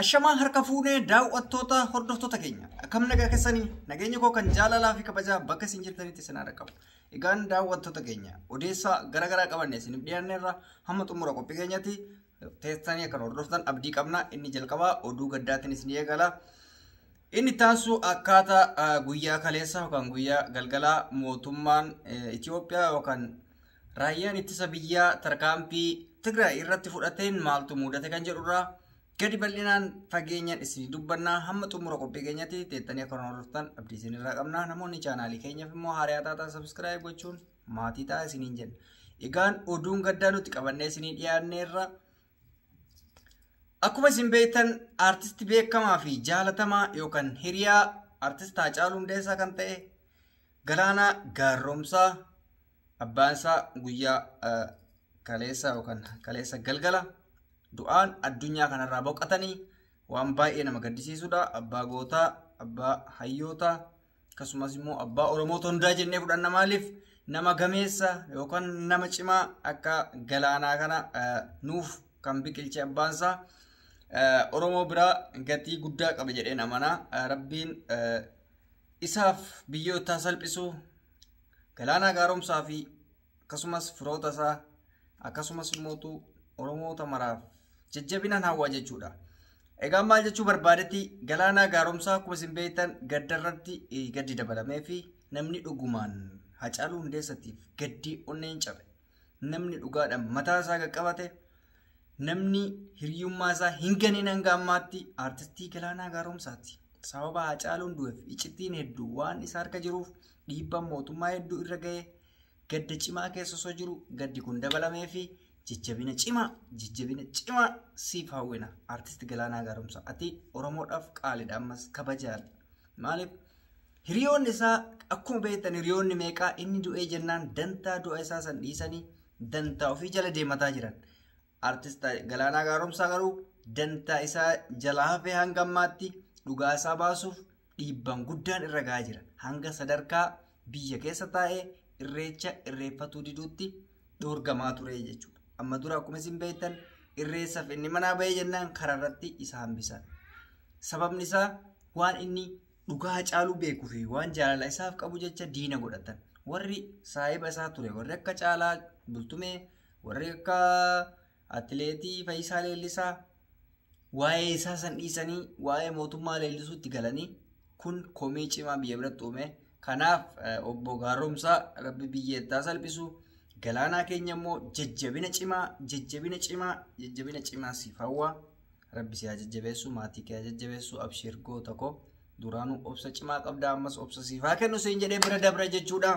Ashamaa harka fuunee daawwattoota hordoftoota keenya akkam nagaa keessanii nageenya koo kan jaalalaa fi kabajaa bakka isin jirtanitti isin haa dhaqqabu. Egaan daawwattoota keenya odeessaa garaagaraa qabanne isiniif dhiyaanneerra hamma xumura qophii keenyatti teessanii akka hordoftan abdii qabna. Inni jalqabaa oduu gaddaatiin isin eegala. Inni taasisu akkaataa guyyaa kaleessa yookaan guyyaa galgalaa mootummaan Itoophiyaa yookaan raayyaan ittisa biyyaa tarkaanfii Tigraay irratti fudhateen maaltu mudate kan jedhurraa gadi bal'inaan fageenyaan isin dubbannaa hamma xumura qophii keenyatti teettanii akka hordoftan abdii isinirraa qabna. Namoonni chaanaalii keenyaaf immoo haaraa taatan subscribe gochuun maatii ta'a isiniin jenna. Egaan oduun gaddaa nuti qabannee isinii dhiyaanneerra. Akkuma isin beektan aartistii beekamaa fi jaalatamaa yookaan hiriyaa aartist Haacaaluu Hundeessaa kan ta'e Galaanaa Gaaromsaa abbaan isaa guyyaa kaleessa yookaan kaleessa galgala du'aan addunyaa kanarraa boqotanii waan baay'ee nama gaddisiisudha. Abbaa gootaa, abbaa hayyootaa akkasumas immoo abbaa Oromoota hundaa jennee fudhanna. Maaliif nama gameessa yookaan nama cimaa akka Galaanaa kana nuuf kan biqilche abbaan isaa Oromoo biraa gatii guddaa qaba jedheen amanaa. Rabbiin isaaf biyyoota salphisu Galaanaa Gaaromsaa fi akkasumas firoota isaa akkasumas immoo Oromoota maraaf jajjabinaan hawwaa jechuudha. Egaa maal jechuu barbaadetti Galaanaa Gaaromsaa akkuma isin beektan gaddarratti gaddi dabalamee fi namni dhugumaan Haacaaluu Hundeessatiif gaddi onneen cabe namni dhugaadhaan mataa isaa qaqqabate namni hiriyummaa isaa hin ganiin hanga ammaatti aartistii Galaanaa Gaaromsaati. Sababa Haacaaluun du'eef iccittiin hedduu waan isa harka jiruuf dhiibbaan mootummaa hedduu irra ga'ee gadda cimaa keessa osoo jiru gaddi kun dabalamee fi jajjabina cimaa siif hawwina aartistii Galaanaa Gaaromsaa. Ati Oromoodhaaf qaaliidha ammas kabajaadha. Maaliif hiriyoonni isaa akkuma beektan hiriyoonni meeqaa inni du'ee jennaan dantaa du'a isaa san dhiisanii dantaa ofii jala deemataa jiran. Aartist Galaanaa Gaaromsaa garuu dantaa isaa jalaa hafee hanga ammaatti dhugaa isaa baasuuf dhiibbaan guddaan irra gahaa jira. Hanga sadarkaa biyya keessa taa'ee irreecha irreeffatuu diduutti dhoorgamaa ture jechuudha. Amma dura akkuma isin beektan irreessaaf inni manaa bahee jennaan karaarratti isa hambisan. Sababni isaa waan inni dhugaa Haacaaluu beekuu fi waan jaalala isaaf qabu jecha diina godhatan. Warri saahiba isaa ture warri akka Caalaa Bultumee, warri akka Atileetii Fayyisaa Leellisaa waa'ee isaa san dhiisanii waa'ee mootummaa leellisuutti galanii kun komii cimaa biyya biratti uume. Kanaaf obbo Gaaromsaa rabbi biyyeettaa salphisu. Galaanaa keenya immoo jajjabina cimaa jajjabina cimaa jajjabina cimaa siif hawwa. Rabbi si haa jajjabeessu, maatii kee haa jajjabeessu, abshiir goota koo duraanuu obsa cimaa qabda ammas obsa siif haa kennu siin jedhee bira dabra jechuudha.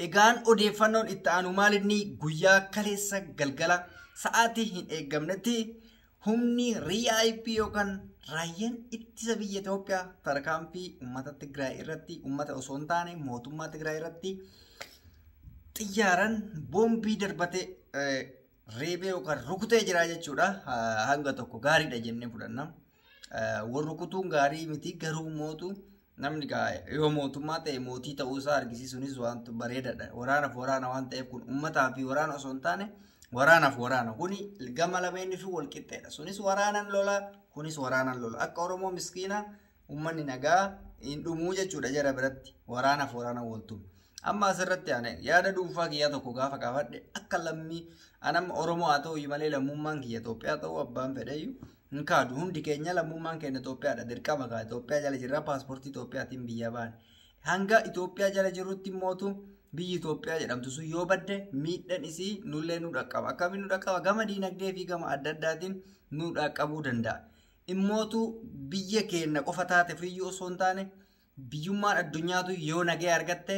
Egaan odeeffannoon itti aanu maalinni guyyaa kaleessa galgala sa'aatii hin eeggamnetti humni RIP yookaan raayyaan ittisa biyya Itoophiyaa tarkaanfii uummata Tigraay irratti uummata osoo hin taane mootummaa Tigraay irratti xiyyaaraan boombii darbate reebee yookaan rukutee jira jechuudha. Hanga tokko gaariidha jennee fudhanna. Warri rukutuun gaarii miti garuu mootu namni yoo mootummaa ta'e mootii ta'uu isaa argisiisuunis waan bareedaadha. Waraanaaf waraana waan ta'eef kun uummataa fi waraana osoo hin taane waraanaaf waraana. Kuni gama lameenii fi wal qixxeedha. Sunis waraanaan lola, kunis waraanaan lola. Akka Oromoo miskiina uummanni nagaa hin dhumuu jechuudha jara biratti. Waraanaaf waraana waltumu. Amma asirratti yaada dhuunfaa kiyyaa tokko gaafa kaafadhe akka lammii anamma Oromoo haa ta'u malee lammummaan kiyya Itoophiyaa ta'uu abbaan fedheyyuu hin kaadu. Hundi keenya lammummaan keenya Itoophiyaadha. Dirqama kaa Itoophiyaa jala jirra paaspoortii Itoophiyaatiin biyya baane. Hanga Itoophiyaa jala jirrutti immootu biyyi Itoophiyaa jedhamtu sun yoo badde miidhaan isii nullee nu dhaqqaba. Akkamiin nu dhaqqaba? Gama diinagdee fi gama adda addaatiin nu dhaqqabuu danda'a. Immootu biyya keenya qofa taate fiyyuu osoo hin taane biyyummaan addunyaatu yoo nagaa argatte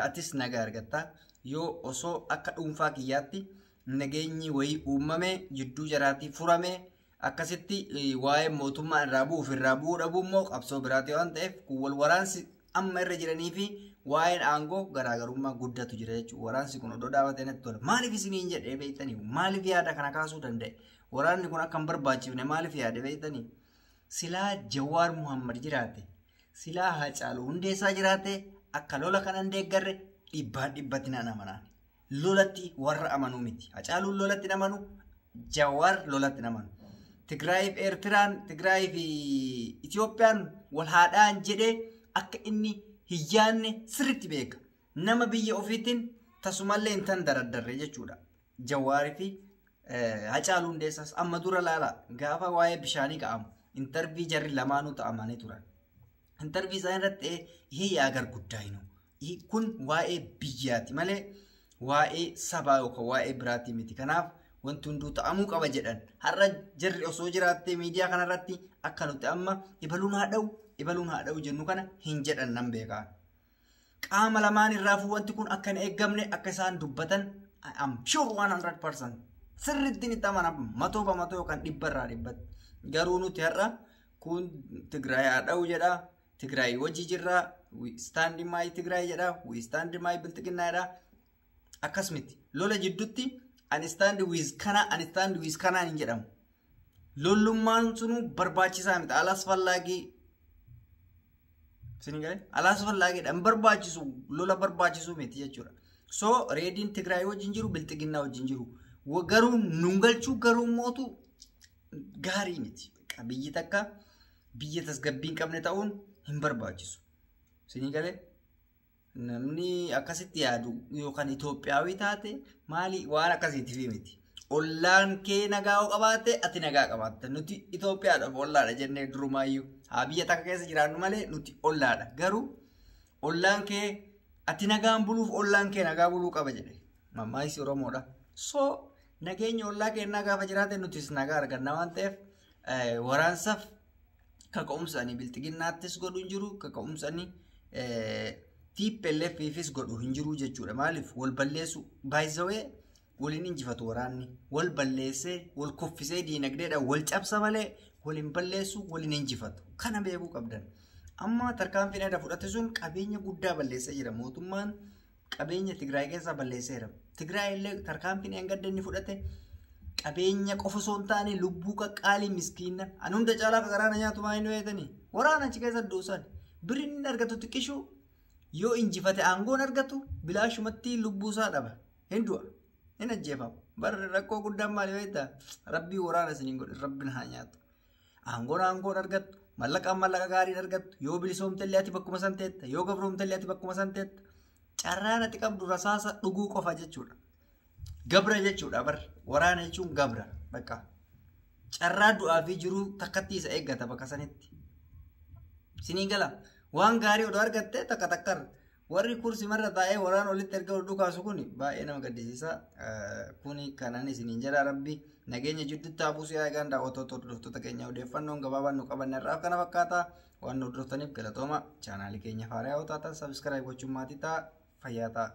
atis nagaa argatta. Yoo osoo akka dhuunfaa kiyyaatti nageenyi wayii uumame jidduu jaraatii furame akkasitti waa'ee mootummaa irraa bu'uuf irraa bu'uu dhabuu immoo qabsoo biraati waan ta'eef kun wal waraansi amma irra jiranii fi waa'een aangoo garaagarummaa guddatu jira jechuudha. Waraansi kun odoo dhaabatee natti tola. Maaliif isiniin jedhee beektanii? Maaliif yaada kana kaasuu danda'e? Waraanni kun akka hin barbaachifne maaliif yaade beektanii? Silaa Jawaar Muhammad jiraate, silaa Haacaaluu Hundeessaa jiraate akka lola kanan deeggarre dhibbaan dhibbatti naan amanaan. Lolatti warra amanuu miti. Haacaaluun lolatti amanu, Jawaar lolatti amanu. Tigraay fi Eertiraan, Tigraay fi Itoophiyaan wal haadhaan jedhee akka inni hin yaadne sirriitti beeka. Nama biyya ofiitiin tasumallee hin tan daraddarre jechuudha. Jawaarii fi Hacaaluu Hundeessaas amma dura laala gaafa waa'ee bishaanii ka'amu interview jarri lamaanuu ta'amanii turan. Interview isaan irratti ይሄ የሀገር ጉዳይ ነው። Kun waa'ee biyyaati malee waa'ee sabaa yookaan waa'ee biraatii miti. Kanaaf wanti hunduu ta'amuu qaba jedhan. Har'a jarri osoo jiraattee miidiyaa kanarratti akka nuti amma ibaluun haa dha'u ibaluun haa dha'u jennu kana hin jedhan nan beekaa. Qaama lamaan irraafuu wanti kun akka hin eeggamne akka isaan dubbatan I am sure 100% sirriitti ni amana matoo bamatoo yookaan dhibba irraa dhibbatti. Garuu nuti har'a kun Tigraay haa dha'u jedha. Tigraay wajji jirra. We stand my Tigraay jedha. We stand my Bilxiginnaa jedha. Akkas miti. Lola jidduutti ani stand with kana ani stand with kanaan hin jedhamu. Lollummaan sunuu barbaachisaa miti. አላስፈላጊ. Isin galee አላስፈላጊ dha. Hin barbaachisu lola barbaachisu miti jechuudha. So reediin Tigraay wajjin jiru Bilxiginnaa wajjin jiru. Garuu nun galchuu garuu mootu gaarii miti. Biyyi takka biyya tasgabbii hin qabne ta'uun hin barbaachisu. Isin galee namni akkasitti yaadu yookaan Itoophiyaawii taate maali waan akkasiitiif miti. Ollaan kee nagaa yoo qabaatte ati nagaa qabaatta. Nuti Itoophiyaadhaaf ollaadha jennee durumaayyuu. Haa biyya takka keessa jiraannu malee nuti ollaadha. Garuu ollaan kee ati nagaan buluuf ollaan kee nagaa buluu qaba jedhe. Mammaayisi Oromoodha. So nageenya ollaa keenyaa gaafa jiraate nutis nagaa arganna waan ta'eef waraansaaf kaka'umsa ani Bilxiginnaattis godhu hin jiru kaka'umsa ani TPLFifis godhu hin jiru jechuudha. Maaliif wal balleessu baay'isawee waliin injifatu waraanni wal balleessee wal kuffisee diinagdeedhaan wal cabsa malee waliin balleessu waliin injifatu. Kana beekuu qabdan. Amma tarkaanfiin adda fudhate sun qabeenya guddaa balleessee jira. Mootummaan qabeenya Tigraay keessaa balleesseera. Tigraay illee tarkaanfiin eeggadda inni fudhate qabeenya qofa osoo hin taane lubbuu qaqqaalii miskiina. Ani hunda caalaa garaana nyaatu maa inni beektanii? Waraana achi keessa duusan. Birri inni argatu xiqqishuu yoo injifate aangoon argatu bilaashumatti lubbuu isaa dhaba. Hin du'a. Hin ajjeefamu. Barri rakkoo guddaan maali beektaa? Rabbii waraana isiniin godhe rabbiin haa nyaatu. Aangoon aangoon argattu. Mallaqaan mallaqa gaariin argattu. Yoo bilisoomte illee ati bakkuma san teetta. Yoo gabroomte illee ati bakkuma san teetta. Carraan ati qabdu rasaasa dhuguu qofa jechuudha. Gabra jechuudha barri. Waraana jechuun gabra. Bakka. Carraa du'aa fi jiruu takkatti isa eeggata bakka sanitti. Sinii gala. Waan gaarii odoo argatte takka takkarra. Warri kursi marra taa'ee waraana walitti erga ol dhukaasu kun baay'ee nama gaddisiisa. Kuni kanan isiniin jedha rabbi nageenya jidduutti haa buusu yaa egaan daawwattoota hordoftoota keenya odeeffannoon gabaabaan nu qabanne irraa kana fakkaata. Waan nu hordoftaniif galatooma. Chaanaalii keenya faaraa yoo taatan subscribe gochuun maatii ta'a. Fayyaa ta'a.